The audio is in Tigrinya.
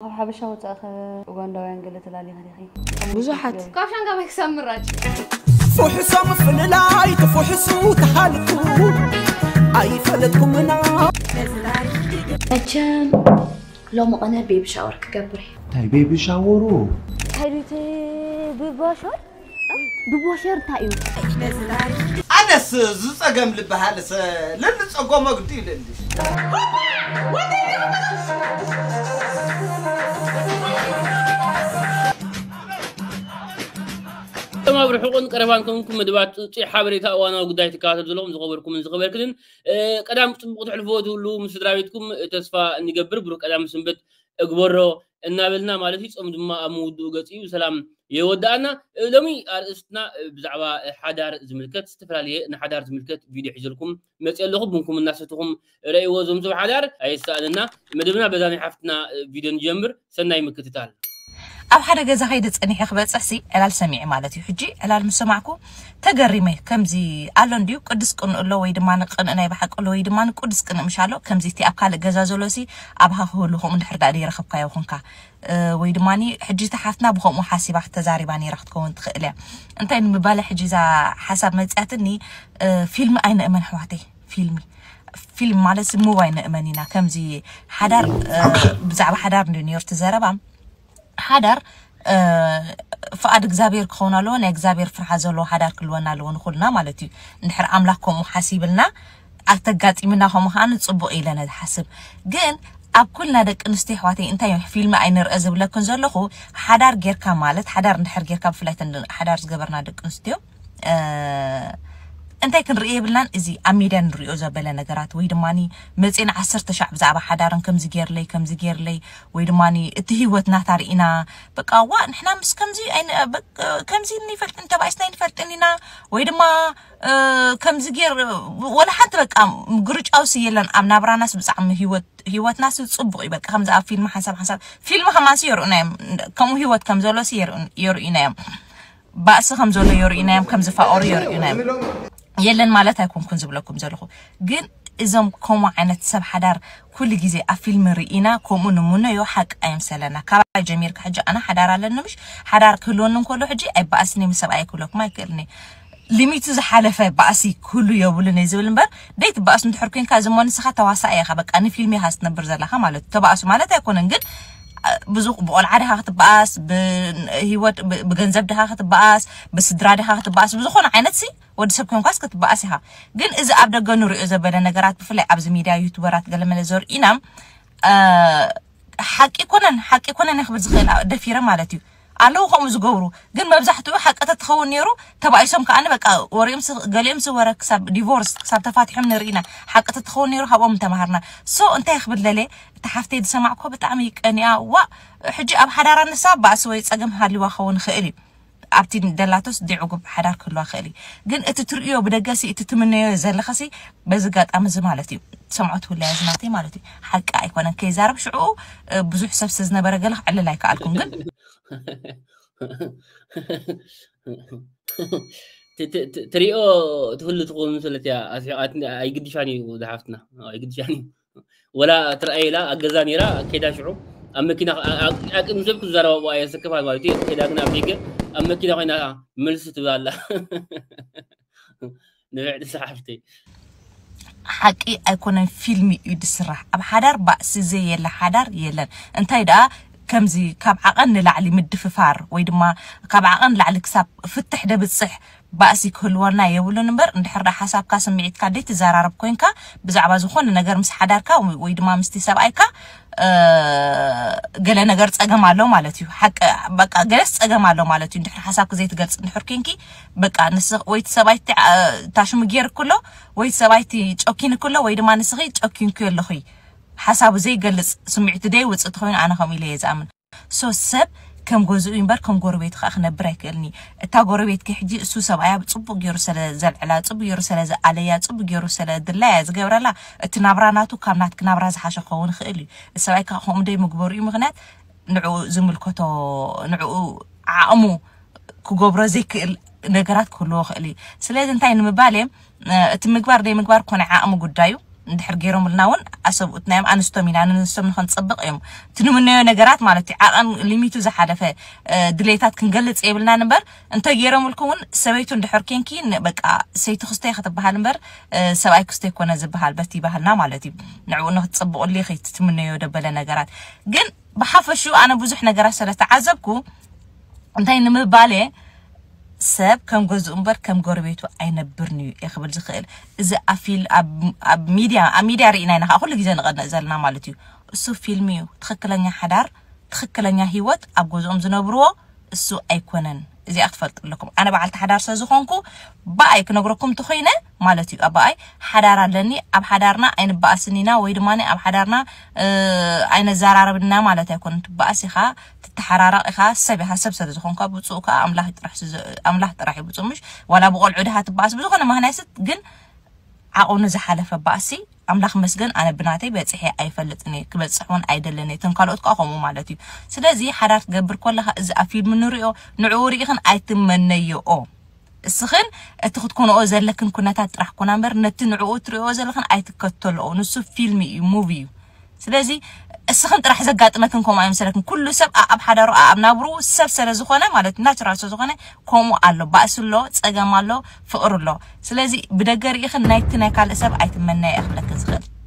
ካብ ሓበሻ ወፃእኸ ኡጋንዳውያን ገለ ተላሊኻ ዲኺ? ብዙሓት። ካብ ሻንጋ ባይ ክሳብ ምራጭ። ፍሕሶ ምፍልላይ ትፍሕሱ ተሃልኩ ኣይፈለጥኩምና። መቸም ሎሚ ቐነ ቤቢ ሻወር ክገብር እየ። እንታይ ቤቢ ሻወሩ? ሃይሉቲ ብባሻር ብባሻር እንታይ እዩ? ኣነስ ዝጸገም ልበሃልሰ ለልጸጎሞ ግዲ ይለልሽ። እቶም ኣብ ርሑቕን ቀረባን ኮንኩም መደባት ጽጹይ ሓበሬታ እዋናዊ ጉዳይ ትከታተሉ ዘለኹም ዝኸበርኩምን ዝኸበርክንን ቀዳም ጽቡቕ ትሕልፍዎ ትህሉ ምስ ስድራ ቤትኩም ተስፋ እንገብር። ብሩክ ቀዳም ስንበት እግበሮ እናበልና ማለት እዩ። ጾም ድማ ኣብ ምውድኡ ገጽ እዩ። ሰላም የወዳእና። ሎሚ ኣርእስትና ብዛዕባ ሓዳር ዝምልከት ዝተፈላለየ ንሓዳር ዝምልከት ቪድዮ ሒዘልኩም መጽእ ኣለኹ። ቡንኩም እናሰትኹም ረእይዎ ዞም ሰብ ሓዳር ኣየሳእንና። መደብና በዛ ናይ ሓፍትና ቪድዮ ንጀምር። ሰናይ ምክትታል። ኣብ ሓደ ገዛ ከይደ ጸኒሐ ክበጽሕሲ ዕላል ሰሚዐ ማለት እዩ። ሕጂ ዕላል ምስ ሰማዕኩ ተገሪመ። ከምዚ ኣሎ እንድዩ ቅዱስ ቅንእ ኣሎ ወይ ድማ ንቅንእ ናይ ብሓቂ ኣሎ ወይ ድማ ንቅዱስ ቅንእ ምሽ ኣሎ ከምዚ እቲ ኣብ ካልእ ገዛ ዘሎሲ ኣብኻ ክህሉ ከምኡ እንድሕር ዳኣ ዘይረኸብካዮ ኮንካ ወይ ድማ ሕጂ ተሓፍትና ብከምኡ ሓሲባ ክተዛሪባ ነይራ ክትከውን ትኽእል እያ። እንታይ ንምባለ ሕጂ እዛ ሓሳብ መፅያትኒ ፊልሚ ኣይነእመን ኣሕዋተይ ፊልሚ ፊልም ማለት ሙቭ ኣይነእመን ኢና ከምዚ ሓዳር ብዛዕባ ሓዳር እንዲ ነይሩ ትዘረባ ሓዳር ፍቓድ እግዚኣብሔር ክኸውን ኣለዎ ናይ እግዚኣብሔር ፍርሓ ዘለዎ ሓዳር ክልወና ኣለዎ ንኩልና ማለት እዩ እንድሕር ኣምላክ ከምኡ ሓሲብልና ኣተጋጢምና ከምኡ ከዓ ንፅቡቅ ኢለ ነዝሓስብ ግን ኣብ ኩልና ደቂ ኣንስትዮ ኣሕዋተይ እንታይ ፊልሚ ኣይንርአ ዝብለክን ዘለኹ ሓዳር ጌርካ ማለት ሓዳር እንድሕር ጌርካ ብፍላይ ተን ሓዳር ዝገበርና ደቂ ኣንስትዮ እንታይ ክንርኢ የብልናን እዚ ኣብ ሚድያ ንሪኦ ዘበለ ነገራት ወይ ድማ መፅና ዓሰርተ ሻዕ ብዛዕባ ሓዳርን ከምዚ ጌርለይ ከምዚ ጌርለይ ወይ ድማ እቲ ህይወት ናታ ርኢና በቃ ዋ ንሕና ምስ ከምዚ ከምዚ ንፈልጥን ተባኢስና ይንፈልጥን ኢና ወይ ድማ ከምዚ ጌር ወላ ሓንቲ በቃ ግርጫውሲ የለን ኣብ ናብራናስ ብጣዕሚ ህይወት ህይወትናስ ፅቡቅ እዩ በቃ ከምዚ ኣብ ፊልም ሓንሳብ ሓንሳብ ፊልም ከማንሲ የርእና እዮም ከምኡ ህይወት ከም ዘሎሲ የርእዩና እዮም ባእሲ ከም ዘሎ የርእዩና እዮም ከም ዝፋቀሩ የርእዩና እዮም የለን ማለት ኣይኮንኩን ዝብለኩም ዘለኹ ግን እዞም ከምኡ ዓይነት ሰብ ሓዳር ኩሉ ግዜ ኣብ ፊልም ርኢና ከምኡ ንምነዮ ሓቂ ኣይምሰለና ካባይ ጀሚርካ ሕጂ ኣነ ሓዳር ኣለኒ ምሽ ሓዳር ክህልወኒ እንከሎ ሕጂ ኣይበኣስኒ ምስ ሰብኣይ ክብለኩም ኣይክእልኒ ሊሚቱ ዝሓለፈ ባእሲ ክህሉ የብሉን እየ ዝብል እምበር ደይ ትበኣስ እንድሕር ኮንካ ዝሞ ንስኻ ተዋሳእ ኢኻ በቃ ንፊልም ኢኻ ትነብር ዘለኻ ማለት እዩ ተባእሱ ማለት ኣይኮነን ግን ብዙ ብቆልዓ ድኻ ክትበኣስ ብህይወት ብገንዘብ ድኻ ክትበኣስ ብስድራ ድኻ ክትበኣስ ብዝኾነ ዓይነት ሲ ወዲ ሰብ ኮንኳስ ክትበኣስ ኢኻ ግን እዚ ኣብ ደገ ንሪኦ ዘበለ ነገራት ብፍላይ ኣብዚ ሚድያ ዩቱበራት ገለመለ ዘርእዩና ሓቂ ኮነን ሓቂ ኮነን ክብል ዝኽእል ደፊረ ማለት እዩ ኣለዉ ከምኡ ዝገብሩ ግን መብዛሕትኡ ሓቂ ተትኸውን ነይሩ ተባኢሶም ከዓ በቃ ወሪኦም ገሊኦም ዝወረ ክሳብ ዲቮርስ ክሳብ ተፋቲሖም ንርኢና ሓቂ ተትኸውን ነይሩ ካብኦም ተማሃርና ሶ እንታይ ክብል ለለ እቲ ሓፍተይ ዝሰማዕኮ ብጣዕሚ ይቀኒኣ ዋ ሕጂ ኣብ ሓዳራ ንሳ ባእሲ ወይ ፀገም ሃሊዋ ክኸውን ይኽእል እዩ ኣብቲ ደላቶስ ዲዕጉብ ሓዳር ክህልዋ ክእል እዩ ግን እቲ ትርእዮ ብደገሲ እቲ ትምነዮ ዘለኸሲ በዚ ጋጣሚ እዚ ማለት እዩ ሰምዖት ውላያ ዝናተይ ማለት እዩ ሓቂ ኣይኮነን ከይዛረብ ሽዑ ብዙሕ ሰብ ስለ ዝነበረ ገለ ክዕልል ኣይከኣልኩም ግን ትሪኦ ትፍሉ ትኸውን ምስለት እያ ኣይግድሻን እዩ ዝሓፍትና ኣይግድሻን እዩ ወላ ትርኣየላ ኣብ ገዛ ነይራ ከይዳ ሽዑ ኣብ መኪና ኣቅም ሰብ ክዛረባቦ ኣየ ስክፋት ማለት እዩ ከይዳ ግን ኣብ ደገ ኣብ መኪና ኮይና መልሲ ትብል ኣላ ንብዕቲ ሰሓፍተይ ሓቂ ኣይኮነን ፊልም እዩ ዝስራሕ ኣብ ሓዳር ባእሲ ዘየለ ሓዳር የለን እንታይ ደኣ ከምዚ ካብ ዓቐን ንላዕሊ ምድፍፋር ወይ ድማ ካብ ዓቐን ንላዕሊ ክሳብ ፍትሕ ደብፅሕ ባእሲ ክህልወና የብሉን እምበር እንድሕር ዳ ሓሳብካ ስምዒትካ ደይ ትዘራረብ ኮይንካ ብዛዕባ ዝኾነ ነገር ምስ ሓዳርካ ወይ ድማ ምስቲ ሰብኣይካ ገለ ነገር ጸገም ኣሎ ማለት እዩ ሓቂ በቃ ገለስ ጸገም ኣሎ ማለት እዩ እንድሕር ሓሳብክ ዘይትገልጽ እንድሕር ኮንኪ በቃ ንስ ወይ ሰብኣይቲ ታሽሙ ጌር ክሎ ወይ ሰብኣይቲ ጨኪን ክሎ ወይ ድማ ንስኺ ጨኪንኩ ኣለኹ ሓሳቡ ዘይገልጽ ስምዒቱ ደይ ውጽእ ተኾይኑ ኣነ ከምኡ ኢለ እየ ዝኣምን ሶ ሰብ ከም ገዝኡ እምበር ከም ጎረቤቱ ከዓ ክነብር ኣይክእልኒ እታ ጎረቤትኪ ሕጂ እሱ ሰብኣያ ጽቡቅ ገይሩ ስለ ዘልዕላ ጽቡቅ ገይሩ ስለ ዝኣለያ ጽቡቅ ገይሩ ስለ ድላያ ዝገብረላ እቲ ናብራ ናቱ ካብ ናትኪ ናብራ ዝሓሸ ክኸውን ይኽእል እዩ ሰብኣይ ከዓ ከምኡ ደይ ምግበሩ እዩ ምክንያት ንዕኡ ዝምልከቶ ንዕኡ ዓቕሙ ክገብሮ ዘይክእል ነገራት ክህልዎ ክእል እዩ ስለዚ እንታይ ንምባል እየ እቲ ምግባር ደይ ምግባር ኮነ ዓቕሚ ጉዳዩ እንድሕር ገይሮምልና እውን ኣሰብኡት ናዮም ኣንስቶም ኢና፣ ንንስቶም ንኸንፀብቕ እዮም። እቲ ንምነዮ ነገራት ማለት እዩ። ዓቐን ሊሚቱ ዝሓለፈ ድሌታት ክንገልፅ የብልናን እምበር፣ እንተ ገይሮምልኩም እውን ሰበይቱ እንድሕር ኬንኪ በቃ ሰይቲ ክስቶ ክትበሃል እምበር ሰብኣይ ክስቶ ይኮነ ዝበሃል በቲ ባህልና ማለት እዩ። ንዕኡ ንክትፅብቕሉ ኢኺ ትምነዮ ደበለ ነገራት። ግን ብሓፈሹ ኣነ ብዙሕ ነገራት ስለተዓዘብኩ እንታይ ንምባል እየ፣ ሰብ ከም ገዝኡ እምበር ከም ጎረቤቱ ኣይነብርን እዩ እየ ክብል ዝኽእል። እዚ ኣፊል ኣብ ሚድያ ኣብ ሚድያ ርኢና ኢና ከዓ ኩሉ ግዜ ንቐንእ ዘለና ማለት እዩ። እሱ ፊልም እዩ። ትኽክለኛ ሓዳር ትኽክለኛ ህይወት ኣብ ገዝኦም ዝነብርዎ እሱ ኣይኮነን። እዚኣ ክትፈልጡ ኣለኩም። ኣነ በዓልቲ ሓዳር ስለ ዝኾንኩ ብኣይ ክነግረኩም እንተኾይነ ማለት እዩ። ኣብ ብኣይ ሓዳር ኣለኒ፣ ኣብ ሓዳርና ኣይንበኣስን ኢና ወይ ድማ ኣብ ሓዳርና ኣይነዘራረብና ማለት ኣይኮነን። ትበኣስ ኢኻ፣ ትተሓራረቕ ኢኻ፣ ሰብ ኢኻ። ሰብ ስለ ዝኾንካ ብፁዕ ከዓ ኣምላኽ ጥራሕ እዩ ብፁዕ ምሽ ዋላ ብቆልዑ ድኻ ትበኣስ ብዝኾነ ምክንያት ግን ዓቐኑ ዝሓለፈ ባእሲ ኣምላኽ መስገን ኣነ ብናተይ በፅሐ ኣይፈልጥን እየ፣ ክበፅሕ እውን ኣይደልን እየ። እተን ካልኦት ከዓ ከምኡ ማለት እዩ። ስለዚ ሓዳር ክትገብር ከለካ እዚ ኣብ ፊልም ንሪኦ ንዕኡ ርኢኽን ኣይትመነዮኦ። እስኽን እቲ ክትኮንኦ ዘለክን ኩነታት ጥራሕ ኮና እምበር ነቲ ንዕኡ ትሪኦ ዘለኽን ኣይትከተልኦ። ንሱ ፊልም እዩ፣ ሙቪ እዩ። ስለዚ እስኽን ጥራሕ ዘጋጥመክን ከምኡ ኣይምሰለክን። ኩሉ ሰብ ኣብ ሓዳሩ ኣብ ናብሩ ሰብ ስለ ዝኾነ ማለት ናቹራል ስለ ዝኾነ ከምኡ ኣሎ፣ ባእሲ ኣሎ፣ ፀገም ኣሎ፣ ፍቕሪ ኣሎ። ስለዚ ብደገ ርኢኽን ናይቲ ናይ ካልእ ሰብ ኣይትመነያ እየ ክብለክን ዝኽእል።